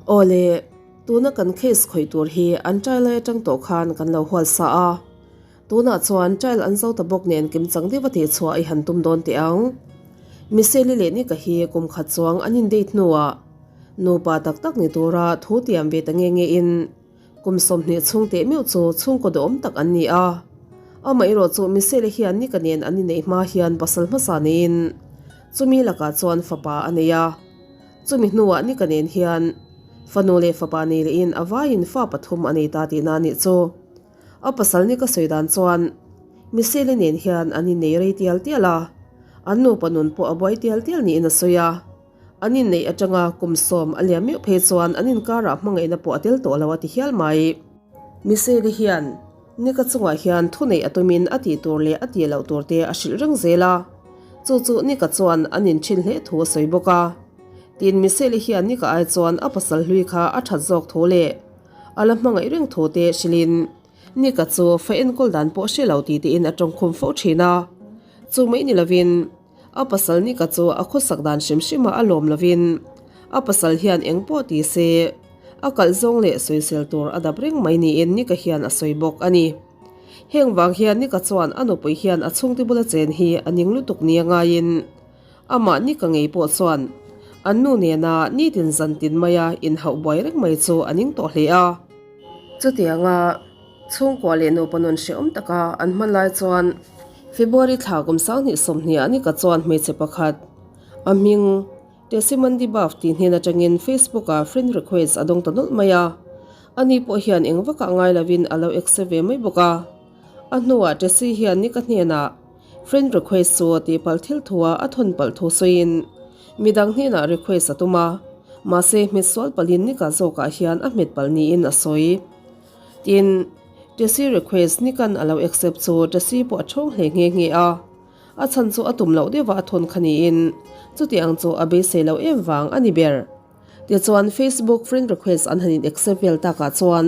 Awle, tuna kan case khawih tur hi an trial lai atang tawh khan kan lo hual sa a. Tunah chuan trial an zo ta bawk nen kimchang deuh a tih chhuah i han tum dawn teh ang. Michelle-i leh Nika hi kum khat chuang an indate hnuah nupa tak tak ni tura thu tiam ve ta nge nge in kum 20 chhung teh meuh chu chhungkaw duhawm tak an ni a. Amaherawh chu Michelle-i hian Nika nen an inneih hma hian pasal hmasa neiin chumi lakah chuan fapa a nei a. Chumi hnuah Nika nen hian fanu leh fapa nei lehin a vaiin fa pathum a nei ta tihna a nih chu. A pasal ni ka sawi dan chuan Michelle-i nen hian an innei rei tial tial a, an nupa nun pawh a buai tial tial niin a sawi a. An inneih atanga kum 10 a liam meuh phei chuan an inkarah hmangaihna pawh a tel tawh lo a ti hial mai. Michelle-i hian Nika chungah hian thuneih a tumin a tih tur leh a tih loh tur te a hrilh reng zel a, chu chu Nika chuan an inthin hle thu a sawi bawk a. Tin, Michelle-i hian Nika ai chuan a pasal hlui kha a that zawk thu leh A la hmangaih reng thu te hrilhin Nika chu fa enkawl dan pawh hre lo ti tiin a tawngkhum fo thin a. Chu mai ni lovin a pasal Nika chu a khawsak dan hrim hrim a a lawm lovin a pasal hian eng pawh ti se a kalh zawng leh sawisel tur a dap reng mai niin Nika hian a sawi bawk a ni. Heng vang hian Nika chuan a nupui hian a chhungte bula chen hi a ning lutuk nia ngaiin Amah Nika ngei pawh chuan an nu nena nitin zan tin maia inhauh buai reng mai chu a ning tawh hle a. Chutianga chhungkua leh nupa nun hrehawm taka an hman lai chuan February thla kum 2020 ah Nika chuan hmeichhe pakhat a hming Tessimandi Buff tih hnen atangin Facebook ah friend request a dawng ta nawlh mai a. Ani pawh hian eng vakah ngai lovin a lo accept ve mai bawk a. A hnuah Tessie hian Nika hnenah Friend request chu a tih palh thil thu a, a thawn palh thu sawiin midang hnenah request a tum a, mahse hmet sual palhin Nika zawkah hian a hmet palh niin a sawi. Tin, Tessie request Nika'n a lo accept chu Tessie pawh a thawng hle nghe nghe a, a chhan chu a tum loh deuhva a thawn kha niin chuti ang chu a beisei loh em vang a ni ber. Tichuan Facebook friend request an han in accept vel takah chuan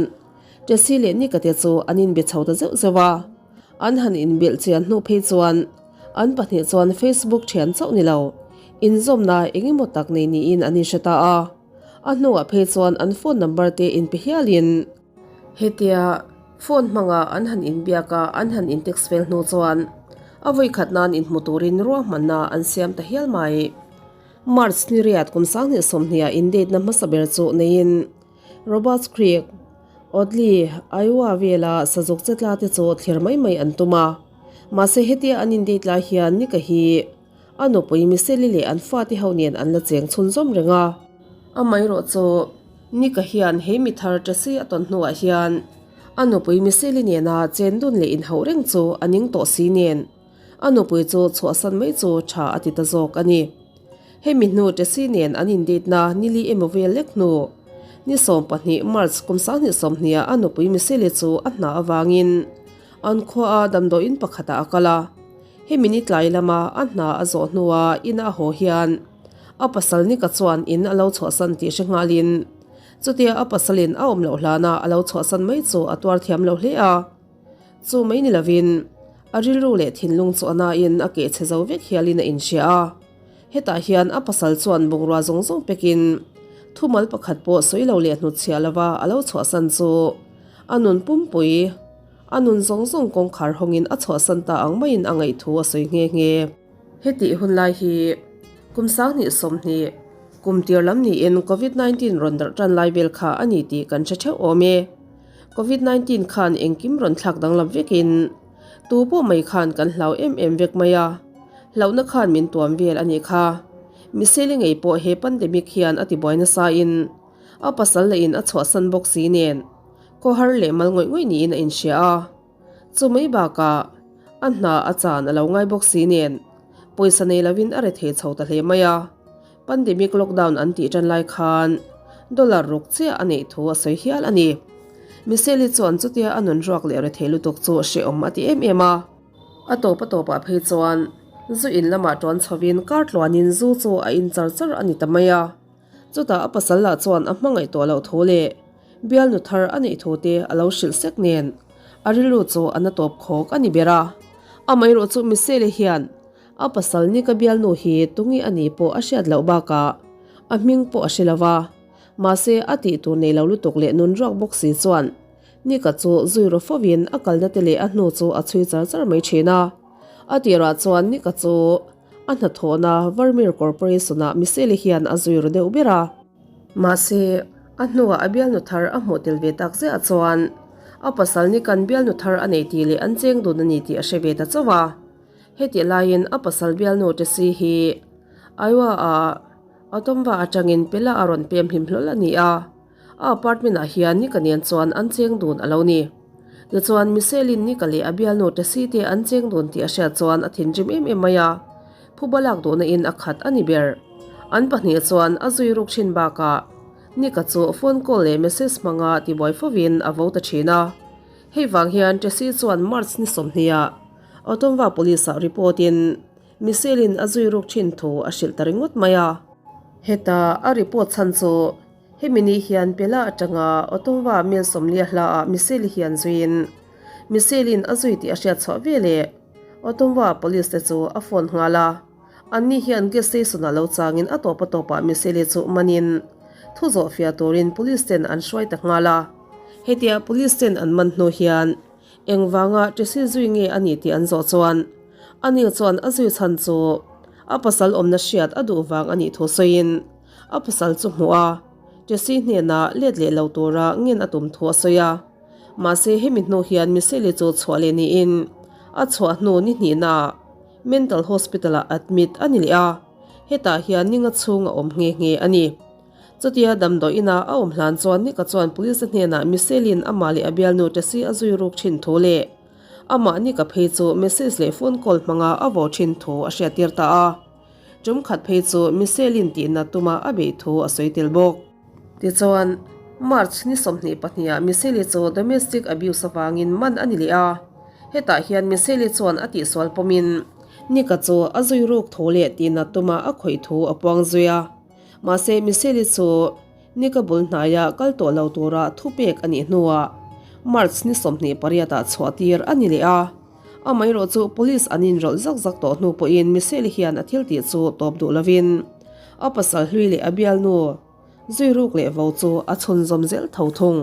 Tessie leh Nika te chu an inbe chho ta zeuh zeuh a. An han inbilh chian hnu phei chuan an pahnih chuan Facebook thian chauh ni lo, inzawmna eng emaw tak nei niin an inhre ta a. A hnuah phei chuan an phone number te inpe hialin. Hetia phone hmanga an han inbiak a, an han intext fel hnu chuan a vawikhat nan inhmu turin ruahmanna an siam ta hial mai. March ni riat kum 2020 ah indate na hmasa ber chu neiin Roberts Creek, Audley, Iowa vela sazuk chetla te chu thlir mai mai an tum a. Mahse hetia an indate lai hian Nika hi a nupui Michelle-i leh an fate ho nen an la cheng chhunzawm reng a. Amaherawh chu Nika hian he mi thar Tracy a tawn hnuah hian a nupui Michelle-i nena chen dun leh inhauh reng chu a ning tawh si nen a nupui chu chhuahsan mai chu tha a ti ta zawk a ni. Hemi hnu Tesi nen an indate-na nili emaw vel lek hnu, ni 12 March kum 2020 ah a nupui Michelle chu a hna avangin an khuaa damdawiin pakhatah a kal a. Hemi ni tlai lama a hna a zawh hnua ina a haw hian a pasal Nika chuan in a lo chhuahsan tih hre nghalin chutia a pasalin a awm loh hlana a lo chhuahsan mai chu a tuar thiam lo hle a. Chu mai ni lovin a rilru leh thinlung chu a nain a keh chhe zo vek hialin a inhria a. Hetah hian a pasal chuan bungrua zawng zawng pekin thumal pakhat pawh sawi lo leh hnutchhiah lova a lo chhuahsan chu a nun pumpui, a nun zawng zawng kawngkhar hawngin a chhuahsan ta ang maiin a ngaih thu a sawi nghe nghe. Hetih hun lai hi kum 2020 kum tir lam niin Covid 19 rawn darh tan lai vel kha a ni tih kan hre theuh awm e. Covid 19 khan engkim rawn thlak danglam vekin tu pawh mai khan kan hlau em em vek mai a, hlauhna khan min tuam vel a nih kha. Michelle ngei pawh he pandemic hian a tibuai nasa in a pasal leh in a chhuahsan bawk si nen khawhar leh mal ngawih ngawih niin a inhria a. Chu mai bakah a hna a chan a lo ngai bawk si nen pawisa nei lovin a rethei chho ta hle mai a. Pandemic lockdown an tih tan lai khan dollar ruk chiah a neih thu a sawi hial a ni. Michelle-i chuan chutia a nun ruak leh rethei lutuk chu hrehawm a ti em em a. A tawp a tawpah phei chuan zu in lamah tuan chhovin kar tluanin zu chu a in char char a ni ta mai a. Chutah a pasal lah chuan a hmangaih tawh loh thu leh bialnu thar a neih thu te a lo hrilh sek nen a rilru chu a na tawp khawk a ni ber a. Amaherawh chu Michelle-i hian A pasal ni ka bialnu hi tungi a nih pawh a hriat loh bakah a hming pawh a hre lo va. Mahse, a tih tur nei lo lutuk leh nun ruak bawk si chuan Nika chu zui ru fovin a kalna te leh a hnu chu a chhui char char mai thin a. A tirah chuan Nika chu a hnathawhna Vermeer Corporation-ah Michelle hian a zui ru deuh ber a. Mahse, a hnuah a bialnu thar a hmuh tel ve tak ziah chuan a pasal Nika'n bialnu thar a nei tih leh an cheng dun a ni tih a hre ve ta chauh a. Hetih laiin a pasal bialnu Tesi hi Iowa-ah Ottumwa atangin Pella a rawn pem hlim hlawl a ni a, a apartment ah hian Nika nen chuan an cheng dun a lo ni. Tichuan Michelle-in Nika leh a bialnu Tesi te an cheng dun tih a hriat chuan a thinrim em em mai a, phuba lak duhna in a khat a ni ber. An pahnih chuan a zui ruk thin bakah Nika chu phone call leh message hmanga tibuai fovin a vo ta thin a. Hei vang hian Tesi chuan March ni sawmhniah Ottumwa Police ah report in Michelle-in a zui ruk thin thu a hrilh ta ringawt mai a. Heta a report chhan chu hemi ni hian Pela atanga Ottumwa mel sawmlia hla ah Michelle hian zuiin Michelle-in a zui tih a hriat chhuah ve leh Ottumwa Police te chu a phone nghal a. Anni hian gas station ah lo changin a tawp a tawpah Michelle chu manin thu zawh fiah turin Police ten an hruai ta nghal a. Hetia Police ten an man hnu hian Engvanga Tesi zui nge a nih tih an zawh chuan ani chuan a zui chhan chu a pasal awmna hriat a duh vang a nih thu sawiin a pasal chu hmuh a, Tesi hnenah let leh lo tura ngen a tum thu a sawi a. Mahse hemi hnu hian Michelle chu chhuah leh niin a chhuah hnu ni hnihnaah Mental Hospital-ah admit a ni leh a, hetah hian ninga chhung a awm nghe nghe a ni. Chutia damdawi ina a awm hlan chuan Nika chuan police te hnenah Michelle-in amah leh a bialnu Tesi a zui ruk thin thu leh amah Nika phei chu message leh phone call hmanga a vo thin thu a hriattir ta a. Tum khat phei chu Michelle-in tihnat tuma a beih thu a sawi tel bawk. Tichuan, March ni 22 ah Michelle-i chu domestic abuse avangin man a ni leh a. Hetah hian Michelle-i chuan a tihsual pawmin Nika chu a zui ruk thu leh tihnat tuma a khawih thu a puang zui a. Mahse, Michelle-i chu Nika bul hnaia kal tawh lo tura thupek a nih hnuah March ni 28 ah chhuah tir a ni leh a. Amaherawh chu police an inrawlh zak zak tawh hnu pawhin Michelle-i hian a thil tih chu tawp duh lovin a pasal hlui leh a bialnu zui ruk leh vo chu a chhunzawm zel tho thung.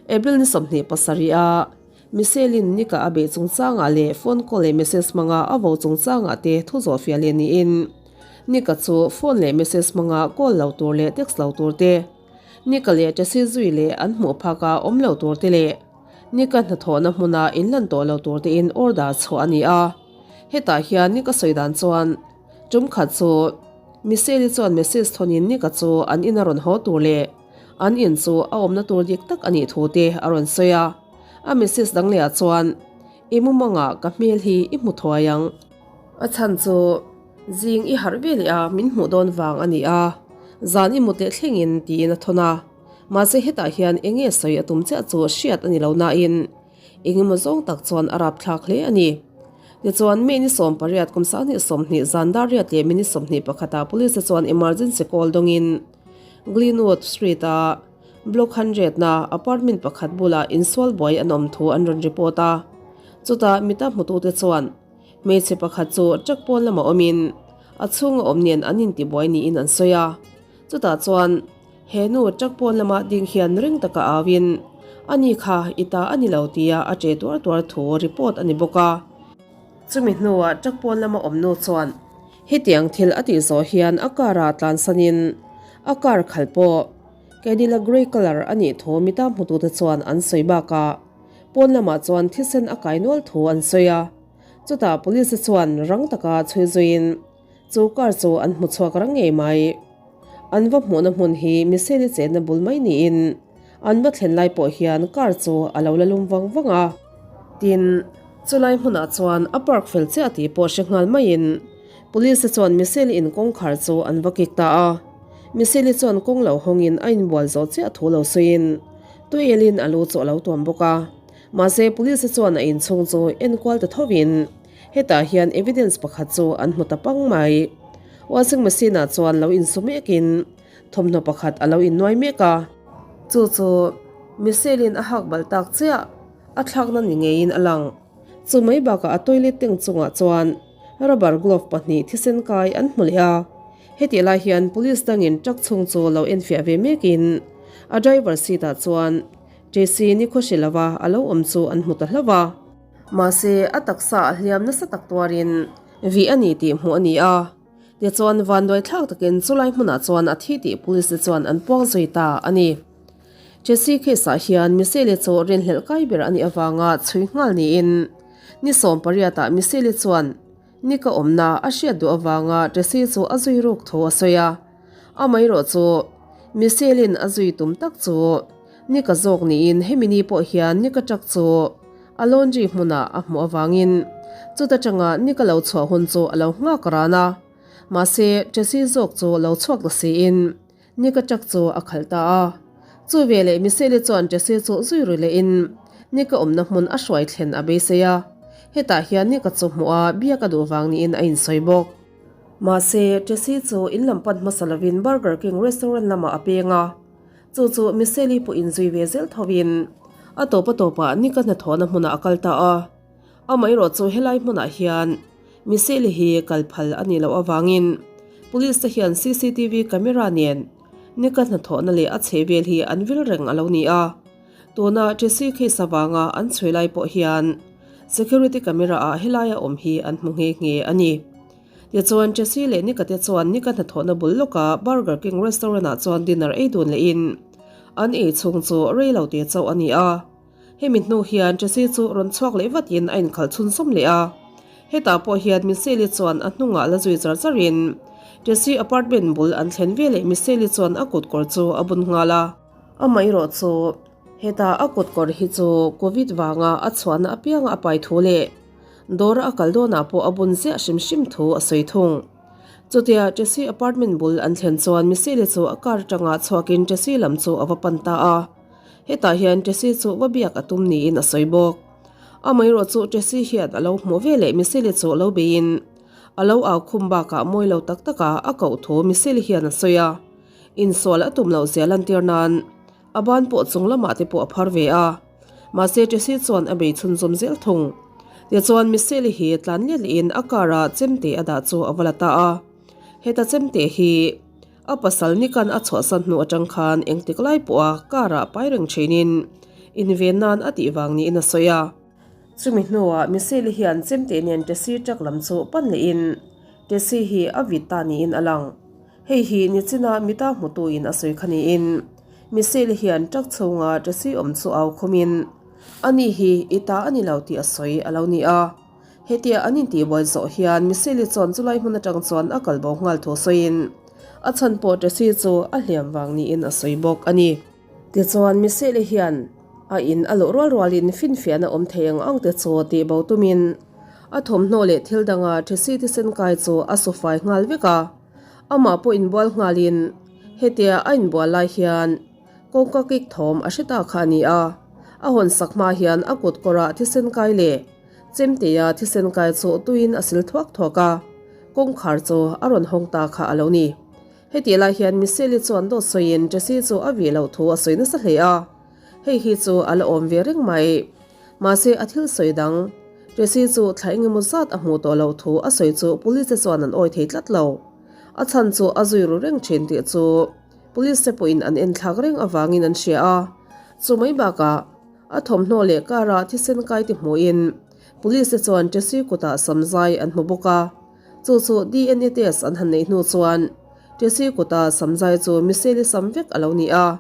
April ni 27 ah Michelle-in Nika a beih chungchangah leh phone call leh message hmanga a vo chungchangah te thu zawh fiah leh niin Nika chu phone leh message hmanga call lo tur leh text lo tur te, Nika leh Tesi zui leh an hmuh phaka awm lo tur te leh Nika hnathawhna hmuna inlan tawh lo tur tein order chhuah a ni a. Hetah hian Nika sawi dan chuan tum khat chu Michelle-i chuan message thawnin Nika chu an in a rawn haw tur leh An in chu a awmna tur dik tak a nih thu te a rawn sawi a. A message dang leh ah chuan, I mumangah ka hmel hi i hmu thuai ang. A chhan chu zing i harh ve leh a min hmuh dawn vang a ni a, zan i mut leh thlengin tiin a thawn a. Mahse hetah hian eng nge sawi a tum chiah chu hriat a ni lo nain eng emaw zawng tak chuan a rapthlak hle a ni. Tichuan May ni 18 kum 2020 zan dar riat leh minute 21 ah police te chuan emergency call dawngin Glenwood Street-a Block hundred na apartment pakhat bulah insual buai an awm thu an rawn report a. Chutah mita hmutute chuan hmeichhe pakhat chu truck pawn lamah awmin a chhunga awm nen an intibuai niin an sawi a. Chutah chuan he nu truck pawn lama ding hian ring taka auin ani kha i ta a ni lo tia a che tuar tuar thu report a ni bawk a. Chumi hnuah truck pawn lama awm nu chuan Hetiang thil a tih zawh hian a car ah tlansanin a car khalh pawh Cadillac grey colour a nih thu mita hmutute chuan an sawi bakah pawn lamah chuan thisen a kai nual thu an sawi a. Chutah police te chuan rang taka chhui zuiin chu car chu an hmu chhuak rang ngei mai. An va hmuhna hmun hi Michelle-i chenna bul mai niin an va thlen lai pawh hian car chu a lo la lum vang vang a. Tin, chulai hmunah chuan a park fel chiah tih pawh hre nghal maiin Police te chuan Michelle in kawngkhar chu an va kik ta a. Michelle chuan kawng lo hawngin a inbual zawh chiah thu lo sawiin tuielin a lu chu a lo tuam bawk a. Mahse, Police te chuan a inchhung chu enkual ta thovin hetah hian evidence pakhat chu an hmu ta pang mai. Washing machine ah chuan lo insu mekin thawmhnaw pakhat a lo innuai mek a. Chu chu Michelle in a hak balh tak chiah. A thlakna ni ngeiin a lang. Chu mai bakah a toilet tank chungah chuan rubber glove pahnih thisen kai an hmu leh a. Hetih lai hian police dangin truck chhung chu lo enfiah ve mekin a driver seat ah chuan Tracy ni khaw hre lova a lo awm chu an hmu ta hlauh a. Mahse, a taksa a hliam nasa tak tuarin vih a ni tih hmuh a ni a. Tichuan, vanduai thlak takin chulai hmunah chuan a thi tih police te chuan an puang zui ta a ni. Tracy case ah hian Michelle chu rinhlelh kai ber a nih avanga chhui nghal niin ni 18 ah Michelle chuan Ni ka awmna a hriat duh avanga Tracy chu a zui ruk thu a sawi a. Amaherawh chu Michelle-in a zui tum tak chu ni ka zawk niin hemi ni pawh hian ni ka truck chu a laundry hmunah a hmuh avangin chuta tanga ni ka lo chhuah hun chu a lo nghak ran a. Mahse Tracy zawk chu lo chhuak ta siin Ni ka truck chu a khalh ta a. Chu veleh Michelle chuan Jesse chu zui ri lehin Ni ka awmna hmun a hruai thlen a beisei a. Hetah hian Ni ka chu hmuh a, biak a duh vang niin a insawi bawk. Mahse, Jesse chu in lam pan hmasa lovin Burger King restaurant lamah a peng a. Chu chu Michelle pawh inzui ve zel thovin a tawp a tawpah Ni ka hnathawhna hmunah a kal ta a. Amaherawh chu helai hmunah hian Michelle hi kal phal a nih loh avangin Police te hian cctv camera nen Nika hnathawhna leh a chhehvel hi an vil reng a lo ni a. Tuna Tracy case avanga an chhui lai pawh hian security camera ah helaia awm hi an hmu nghe nghe a ni. Tichuan Tracy leh Nika te chuan Nika hnathawhna bul lawka Burger King restaurant ah chuan dinner ei dun lehin an ei chhung chu rei lo te chauh a ni a. Hemi hnu hian Tracy chu rawn chhuak leh vatin a inkhalh chhunzawm leh a. Hetah pawh hian Michelle-i chuan a hnungah la zui char charin Tracy apartment bul an thlen veleh Michelle-i chuan a kutkawr chu a bun nghal a. Amaherawh chu heta a kutkawr hi chu Covid vanga a chhuahna apianga a pai thu leh dawra a kal dawnah pawh a bun ziah hrim hrim thu a sawi thung. Chutia Tracy apartment bul an thlen chuan Michelle-i chu a car atanga chhuakin Tracy lam chu a va pan ta a. Hetah hian Tracy chu va biak a tum niin a sawi bawk. Amaherawh chu Tracy hian a lo hmuh ve leh Michelle chu lo beiin a lo au khum bakah mawi lo tak taka a koh thu Michelle hian a sawi a. Insual a tum loh zia lantir nan a ban pawh chung lamah te pawh a phar ve a. Mahse Tracy chuan a bei chhunzawm zel thung. Tichuan Michelle hi tlan let lehin a car a chemte a dah chu a va la ta a. Heta chemte hi. A pasal Nikan a chhuahsan hnu atang khan engtik lai pawha car ah pai reng thinin inven nan a tih vang niin a sawi a. Chumi hnuah Michelle hian chemte nen Tessy truck lam chu pan lehin Tessy hi a vit ta niin a lang. Hei hi nichina mita hmutuin a sawi kha niin Michelle hian truck chhunga Tessy awm chu au khumin ani hi i ta a ni lo tih a sawi a lo ni a. Hetia an intihbuai zawh hian Michelle chuan chulai hmun atang chuan a kalbo nghal thu sawiin a chhan pawh Tracy chu a hliam vang niin a sawi bawk a ni. Tichuan Michelle hian a in a luh rual rualin finfiahna awm thei ang ang te chu tihbo tumin a thawmhnaw leh thil danga Tracy thisen kai chu a su fai nghal vek a, amah pawh inbual nghalin hetia a inbual lai hian kawngka kik thawm a hre ta kha a ni a, a hawn sak hma hian a kut kawrah thisen kai leh Chemtea thisen kai chu tuiin a sil thuak thuak a, kawngkhar chu a rawn hawng ta kha a lo ni. Hetih lai hian Michelle-i chuan dawt sawiin Tracy chu a vih loh thu a sawi nasa hle a, hei hi chu a la awm ve reng mai. Mahse a thil sawi dang, Tracy chu thla engemaw zat a hmuh tawh loh thu a sawi chu police te chuan an awi thei tlat lo. A chhan chu a zui ru reng thin tih chu police te pawhin an enthlak reng avangin an hria a, chu mai bakah, A thawmhnaw leh car ah thisen kai te hmuhin Police te chuan Tracy kutah samzai an hmu bawk a, chu chu dna test an han neih hnu chuan Tracy kuta samzai chu Michelle-i sam vek a lo ni a,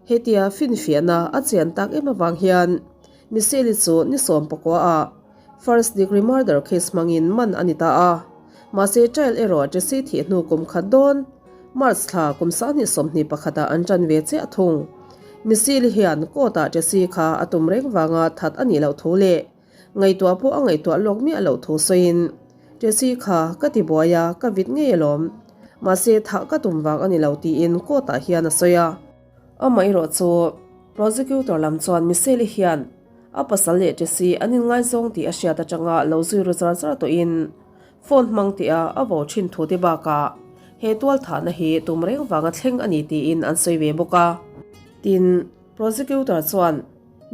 hetia finfiahna a chian tak em avang hian Michelle-i chu ni 19 ah first degree murder case hmangin man a ni ta a, mahse trial erawh Tracy thih hnu kum khat dawn March thla kum 2021 ah an tan ve chiah thung. Misil hian court ah Tracy kha a tum reng vanga that a nih loh thu leh ngaihtuah pawh a ngaihtuah lawk miah loh thu sawiin, Tracy kha ka ti buai a, ka vit ngei alawm. Mahse thah ka tum vang a ni lo tiin court ah hian a sawi a. Amaherawh chu prosecutor lam chuan Michelle hian a pasal leh Tracy an inngaizawng tih a hriat atanga lo zui ru char char tawhin Phone hmang tih a a vo thin thu te bakah he tualthahna hi tum reng vanga thleng a ni tiin an sawi ve bawk a. Tin, Prosecutor chuan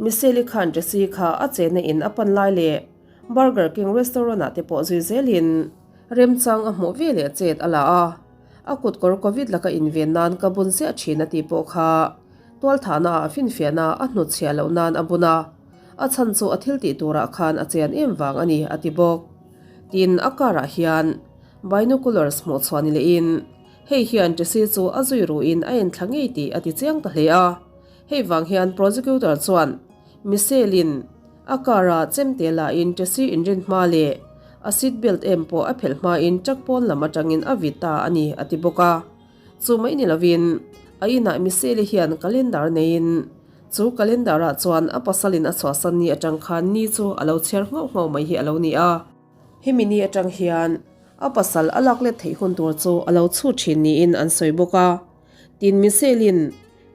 Michelle-i khan Tracy kha a chenna in a pan lai leh Burger King restaurant ah te pawh zui zelin remchang a hmuh ve leh chet a la a. A kutkawr Covid laka inven nan ka bun ziah thin a tih pawh kha tualthahna ah finfiahna a hnutchhiah loh nan a bun a, a chhan chu a thil tih turah khan a chian em vang a ni a ti bawk. Tin, a car ah hian binoculars hmuh chhuah ni lehin hei hian Jesse chu a zui ruhin a enthla ngei tih a ti chiang ta hle a. Hei vang hian prosecutor chuan Michelle-in a car-a chemte lahin Jesse inrin hma leh a seat belt em pawh a phelh hmain truck pawn lam atangin a vit ta a ni a ti bawk a. Chu mai ni lovin a inah Michelle-i hian calendar neiin chu calendar-ah chuan a pasalin a chhuahsan ni atang khan ni chu a lo chhiar nghauh nghauh mai hi a lo ni a. Hemi ni atang hian a pasal a lak let theih hun tur chu a lo chhut thin niin an sawi bawk a. Tin Michelle-in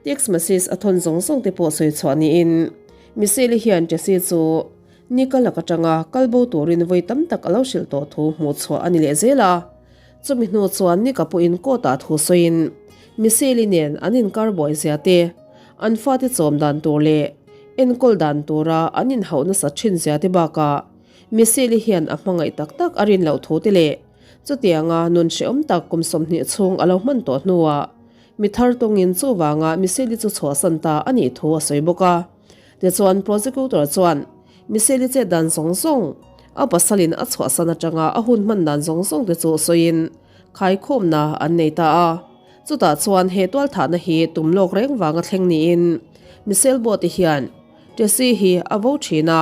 Text message a thawn zawng zawng te pawh sawi chhuah niin Michelle-i hian Jesse chu Nika lak atanga kal bo turin vawi tam tak a lo hrilh tawh thu hmuh chhuah a ni leh zel a. Chumi hnu chuan Nika pawhin court ah thu sawiin Michelle-i nen an inkar buai zia te, an fate chawm dan tur leh enkawl dan tura an inhauh nasat thin zia te bakah Michelle-i hian a hmangaih tak tak a rin loh thu te leh chutianga nun hrehawm tak kum 20 chhung a lo hman tawh hnuah Mi thar tawngin chuvanga Miseli chu chhuahsan ta a nih thu a sawi bawk a. Tichuan prosecutor chuan Miseli chet dan zawng zawng, a pasalin a chhuahsan atanga a hun hman dan zawng zawng te chu sawiin khaikhawmna an nei ta a. Chutah chuan he tualthahna hi tum lawk reng vanga thleng niin Michelle Bote hian Jesse hi a vo thin a.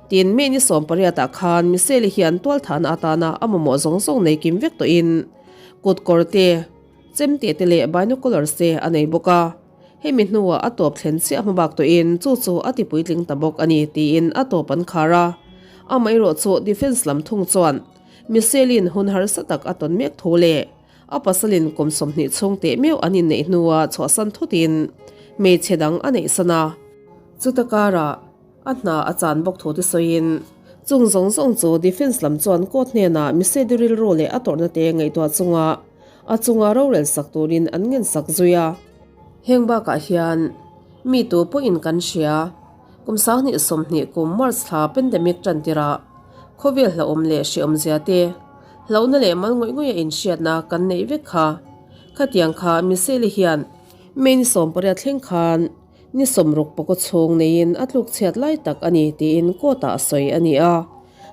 Tin, May ni 18 ah khan Michelle hian tualthahna atana a mamawh zawng zawng nei kim vek tawhin kut kawr te, Chemte te leh binoculars te a nei bawk a, hemi hnuah a tawp thlen chiah hma bak tawhin chu chu a ti puitling ta bawk a ni tiin a tawp an khar a. Amaherawh chu defence lam thung chuan Michelle-in hun harsa tak a tawn mek thu leh a pasalin kum 20 chhung teh meuh an inneih hnuah chhuahsan thutin hmeichhe dang a neihsan a, chuta karah A hna a chan bawk thu te sawiin, chung zawng zawng chu Defence lam chuan court hnenah Misedi rilru leh a tawrhna te ngaihtuah chunga a chunga rorel sak turin an ngen sak zui a. Heng bakah hian mi tu pawhin kan hria, kum 2020 kum March thla pandemic tan tirah khawvel hlauhawm leh hrehawmzia te, hlauhna leh mal ngawih ngawih a inhriatna kan neih vek kha. Khatiang kha Miseli hian May ni 18 thleng khan Ni 60 pakaw chhung neiin a tluk chhiat lai tak a ni tiin court ah a sawi a ni a.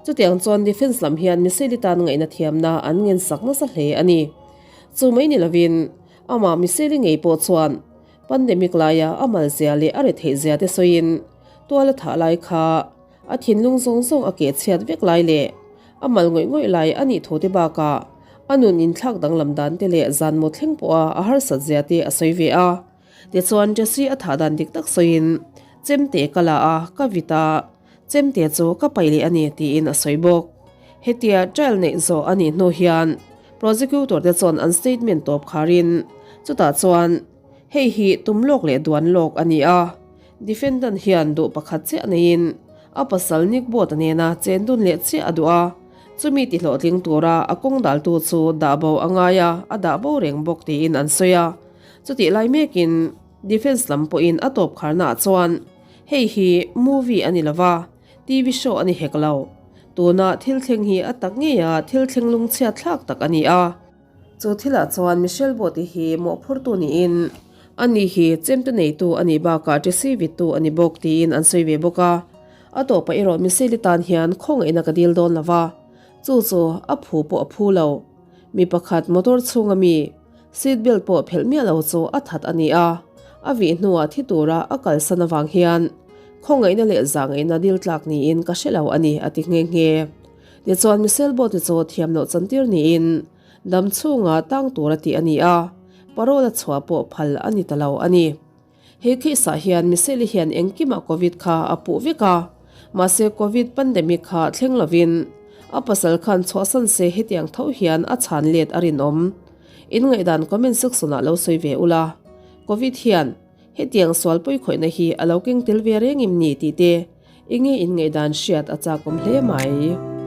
Chutiang chuan defence lam hian Michelle-i tan ngaihna thiamna an ngen sak nasa hle a ni. Chu mai ni lovin amah Michelle-i ngei pawh chuan pandemic laia a mal zia leh a retheih zia te sawiin tual a thah lai kha a thinlung zawng zawng a keh chhiat vek lai leh a mal ngawih ngawih lai a nih thu te bakah a nun inthlak danglam dan te leh zan maw thleng pawha a harsat zia te a sawi ve a. Tichuan Jesse a thah dan dik tak sawiin, Chemte ka la a, ka vit a, chemte chu ka paih leh a ni, tiin a sawi bawk. Hetia trial neih zawh a nih hnu hian prosecutor te chuan an statement tawp kharin, chutah chuan hei hi tum lawk leh duan lawk a ni a, defendant hian duh pakhat chiah neiin a pasal Nick Bott-a nena chen dun leh chiah a duh a, chumi tihlawhtling tura a kawng daltu chu dah bo a ngai a, a dah bo reng bawk tiin an sawi a. Chutih lai mekin Defence lam pawhin a tawp kharnaah chuan hei hi movie a ni lova, TV show a ni hek lo. Tuna thil thleng hi a tak ngeia thil thleng lungchhiat thlak tak a ni a. Chu thilah chuan Michelle Bote hi mawhphurtu niin ani hi chemte neitu a nih bakah Jesse vittu a ni bawk tiin an sawi ve bawk a. A tawpah erawh Michelle-i tan hian khawngaihna ka dil dawn lova, chu chu a phu pawh a phu lo. Mi pakhat motor chhunga mi Seat belt pawh phelh miah lo chu a that a ni a, a vih hnuah thi tura a kalsan avang hian khawngaihna leh zahngaihna dil tlak niin ka hre lo a ni, a ti nghe nghe. Tichuan Michelle Bote chu thiam loh chantir niin dam chhunga tang tura tih a ni a, parole a chhuah pawh phal a ni ta lo a ni. He case ah hian Michelle hian engkimah Covid kha a puh vek a, mahse Covid pandemic kha thleng lovin a pasal khan chhuahsan se hetiang tho hian a chhan let a rinawm. In ngaihdan comment section ah lo sawi ve ula. Covid hian hetiang sual pawikhawihna hi a lo keng tel ve reng em ni tih te enge in ngaihdan hriat a chakawm hle mai.